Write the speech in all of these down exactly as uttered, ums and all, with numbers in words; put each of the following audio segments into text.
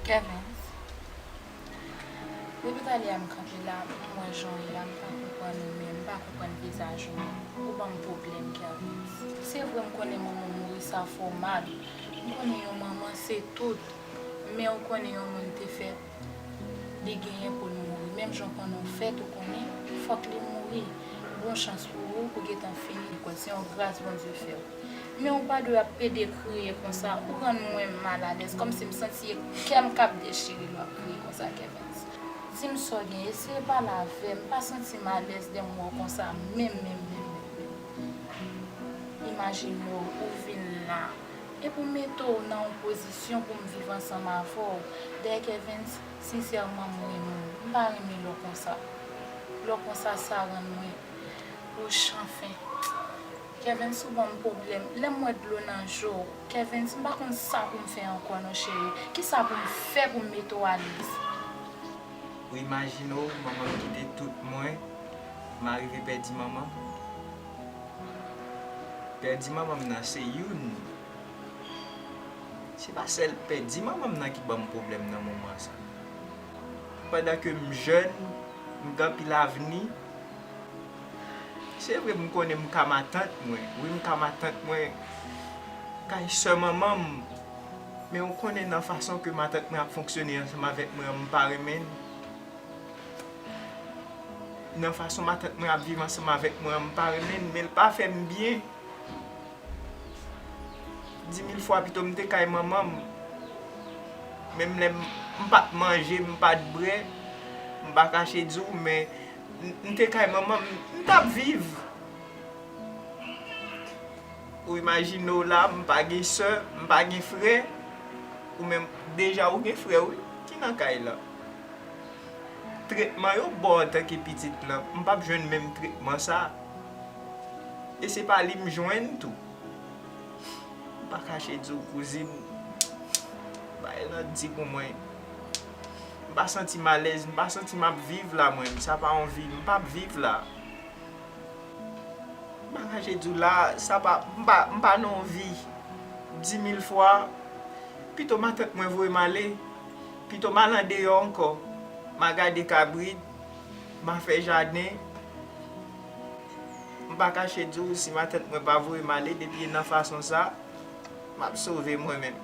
Kervens, depi talè a m kanpe la, m wè jan w ye a, m pa konprann ou menm, m pa konprann vizaj ou menm. Ou ban m pwoblèm, Kervens. Se vre, m konnen manman w mouri, sa fè w mal. M konnen yon manman se tout, men ou konnen yon moun te fèt, li genyen pou l mouri. Menm jan w konnen w fèt, ou konnen fòk li mouri. Bon chans pou ou, ou gentan fini. Se yon gras Bondye fè w. Men ou pa dwe ap pede kriye konsa, ou rann mwen malalèz, kòmsi m santi kè m k ap dechire lè w ap kriye konsa, Kervens. Di m sa w gen, eseye pale avè m, m pa santi m alèz lè m wè w konsa, menm, menm, menm, menm, menm. Imajine w, ou vin la, epi w mete w nan yon pozisyon pou m viv ansanm avè w. Dayè, Kervens, sensèman, m renmen w, m pa renmen lè w konsa. Lè w konsa, sa rann mwen, wouch, anfen. Kervens, ou ban m pwoblèm. Lè m wè dlo nan je w, Kervens, m pa konn sa pou m fè ankò non, cheri. Kisa pou m fè pou m mete w alèz? Ou imajine w, manman m kite tout mwen, m arive pèdi manman m. Pèdi manman m nan se youn. Se pa sèl pèdi manman m nan ki ban m pwoblèm nan moman sa. Pandan ke m jèn, m gen anpil avni, se vre, m konnen m ka matant mwen. Wi, m ka matant mwen kay sè manman m. Men ou konnen nan fason ke matant mwen ap fonksyone ansanm avèk mwen an, m pa renmen l. Nan fason matant mwen ap viv ansanm avèk mwen an, m pa renmen l, men l pa fè m byen. Di mil fwa pito m te kay manman m. Menm lè m, m pa t manje, m pa t bwè, m pa kache di w, men m, m te kay manman m, m t ap viv. Ou imajine w la, m pa gen sè, m pa gen frè. Ou menm, deja ou gen frè w, wi, ki nan kay la. Tretman yo ba w antanke pitit lan, m p ap jwenn menm tretman sa. E se pa li m jwenn tou. M pa kache di w, kouzin, bagay lan di pou mwen. M pa santi m alèz, m pa santi m ap viv la, mwen. Sa pa yon vi, m p ap viv la. M pa kache di w la, sa pa, m pa, m pa nan yon vi. Di mil fwa, pito matant mwen voye m ale, pito m al andeyò ankò. M a gade kabrit, m a fè jaden. M pa kache di w, si matant mwen pa voye m ale, depi e nan fason sa, m ap sove mwen menm.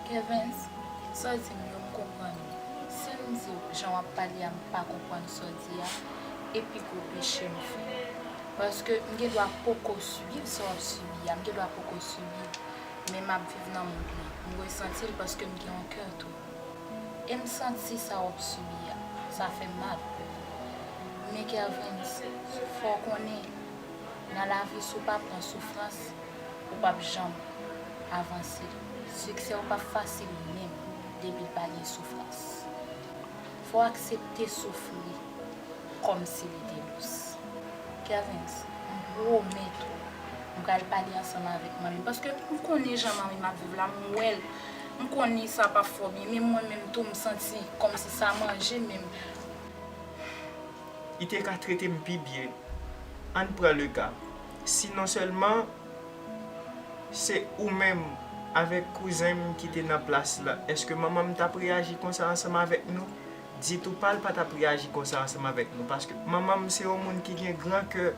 Kervens, sa w di m yo, m konprann ou. Si m di w jan w ap pale a, m pa konprann sa w di a, e pi gwo peche m fè. Paske m gen dwa poko siviv sa w ap sibi a, m gen dwa poko siviv, men m ap viv nan mond lan. M resanti l paske m gen yon kè tou. E m santi sa w ap sibi a, sa fè m mal. Men Kervens, fò w konnen, nan lavi, si w pa pran soufrans, ou p ap janm avanse. Siksè w p ap fasil menm depi l pa gen soufrans. Fò w aksepte soufri kòmsi li te dous. Kervens, m pwomèt ou, m pral pale ansanm avèk manmi m, paske m konnen jan manmi m ap viv la, m wè l, m konnen sa p ap fè w byen, men mwen menm tou, m santi kòmsi sa manje menm. Li te ka trete m pi byen. Ann pran le ka. Si non sèlman se ou menm avèk kouzen m ki te nan plas la, èske manman m t ap reyaji konsa ansanm avèk nou? Ditou pa l pa t ap reyaji konsa ansanm avèk nou, paske manman m se yon moun ki gen gran kè.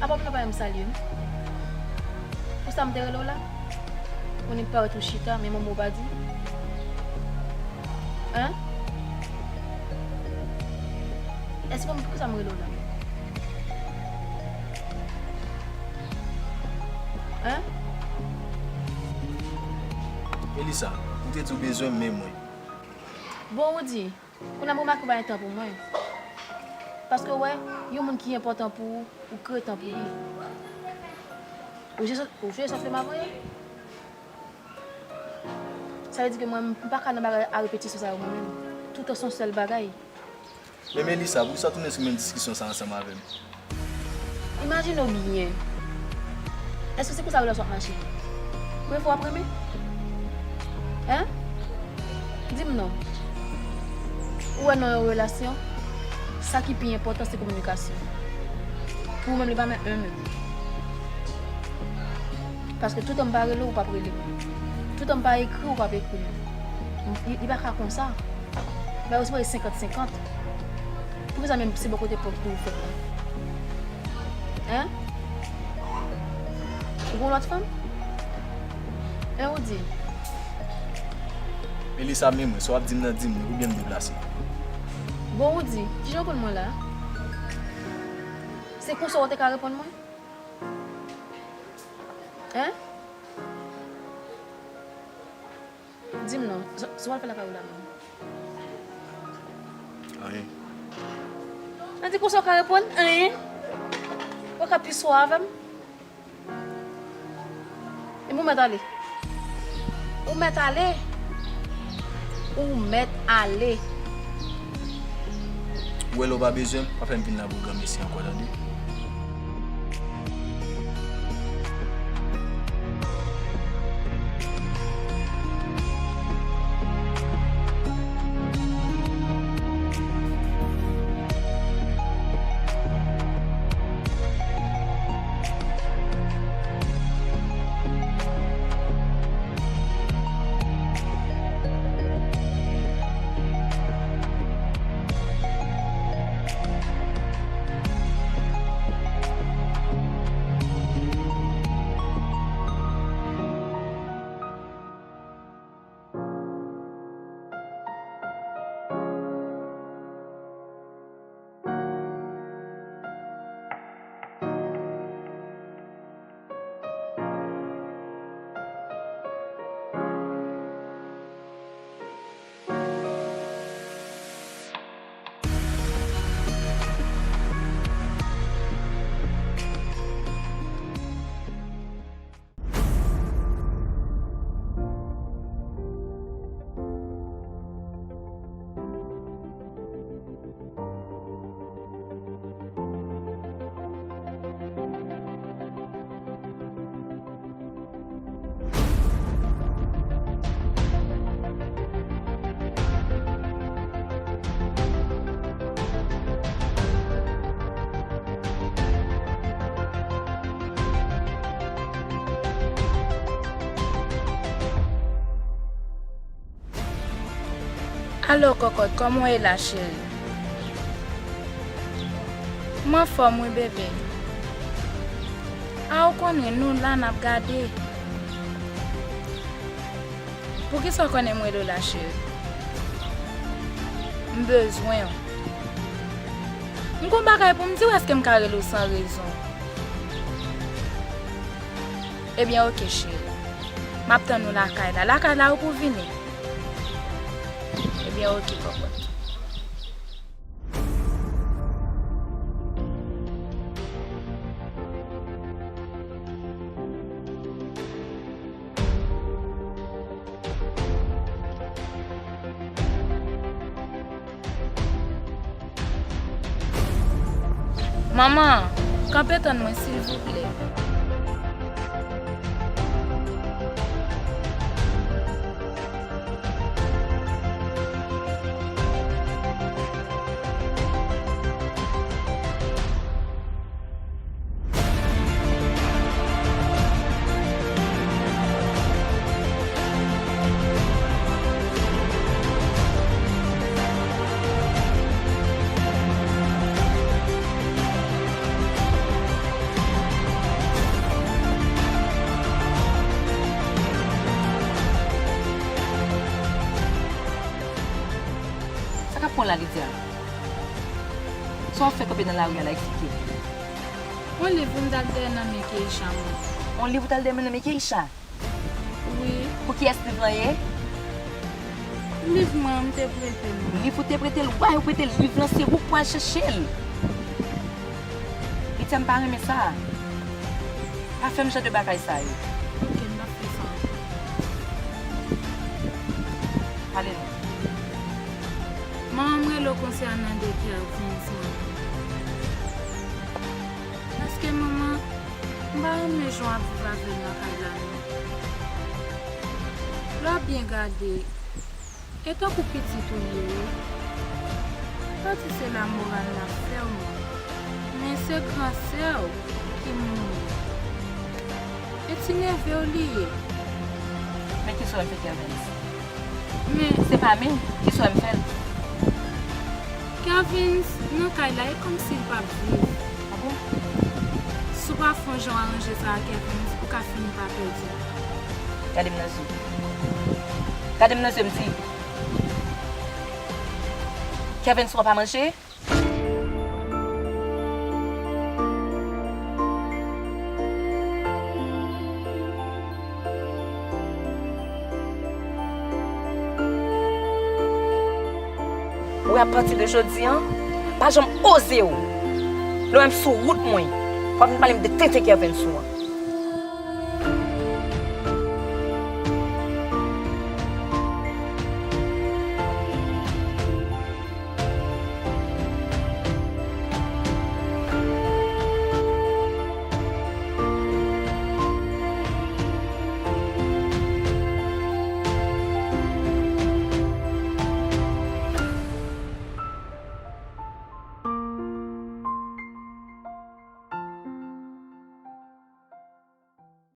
Apa w pa menm salye m? Pou sa m te rele w la? Ou ni parèt ou chita, men yon mo w pa di? Hein? Èske m, poukisa m rele w la? Hein? Melissa, ou te di w bezwen m, men mwen. Bon, Roody, kounye a m remake w pa gen tan pou mwen. Paske w wè, yon moun ki enpòtan pou ou, ou kreye tan pou li. Ou jwe, ou jwe sòt le mavri? Sa vle di ke mwen, m pa ka nan bagay a repetisyon sa yo mwen menm. Toutan se yon sèl bagay. Men Melissa, poukisa w tounen sou menm diskisyon sa ansanm avè m? Imajine w byen. Èske se konsa relasyon ap mache? Premye fwa w ap renmen? Hein? Di m non. Ou wè nan yon relasyon, sa ki pi enpòtan se kominikasyon. Pou ou menm, li pa menm, menm. Paske toutan m pa rele w, ou p ap rele m. Toutan m pa ekri w, ou p ap ekri m. Li, li pa ka konsa. Bagay yo sipoze senkant senkant. Poukisa menm se bò kote pa w ki pou fèt la? Hein? Ou gon lòt fanm? Hein, Roody? Melissa, men mwen, sa w ap di m nan, di m wi, oubyen m deplase. Bon, Roody, kijan w konn mwen la? Se konsa w te ka reponn mwen? Hein? Di m non, sa, sa w al fè lakay ou la menm? Anyen. Nan di konsa w ka reponn, anyen? Ou ka pi swa avè m? Epi ou mèt ale. Ou mèt ale. Ou mèt ale. Ou wè lè w pa bezwen m, pa fè m vin la pou granmesi ankò, tande? Alo, kòkòt, kòman w ye la, cheri? M anfòm, wi, bebe. A, ou konnen, nou la, n ap gade. Poukisa w konnen m rele w la, cheri? M bezwen w. M gon bagay pou m di w, èske m ka rele w san rezon? Ebyen, oke, cheri. M ap tann ou lakay la. Lakay la, ou pou vini? Ebyen, oke, kòkòt. Manman, kanpe tann mwen, silvouplè. La, Lydia. Sa w ap fè kanpe nan lari a la, eksplike m. Yon liv wi m t al dèyè nan men Keisha mwen. Yon liv ou t al dèyè nan men Keisha? Wi. Pou kiyès liv lan ye? Liv mwen an m te prete l. Liv ou te prete l? Why ou prete l liv lan? Se ou k pral chèche l. Lydia, m pa renmen sa. Pa fè m jan de bagay sa yo. Ok, m p ap fè sa ankò. Pale non. Manman m rele w konsènan de Kervens, manman. Paske manman, m pa renmen jan w ap viv avè l nan kay la non. Lè w ap byen gade, e tankou pitit ou l ye wi. Pa di se lamoral l ap fè w non, men se gran sè w ki mouri. E ti neve w li ye. Men kisa w fè Kervens? Men se pa men, kisa w fè l? Kervens nan kay la, e kòmsi l p ap viv. Ah bon? Si w pa fè yon jan w aranje sa a, Kervens, ou ka fini pa pèdi. Gade m nan zye. Gade m nan zye, m di. Kervens, ou pa manje? Ou wè, apati de jodi a, pa janm oze w. Lè w wè m sou wout mwen, w ap vin pale m de tenten Kervens ou an.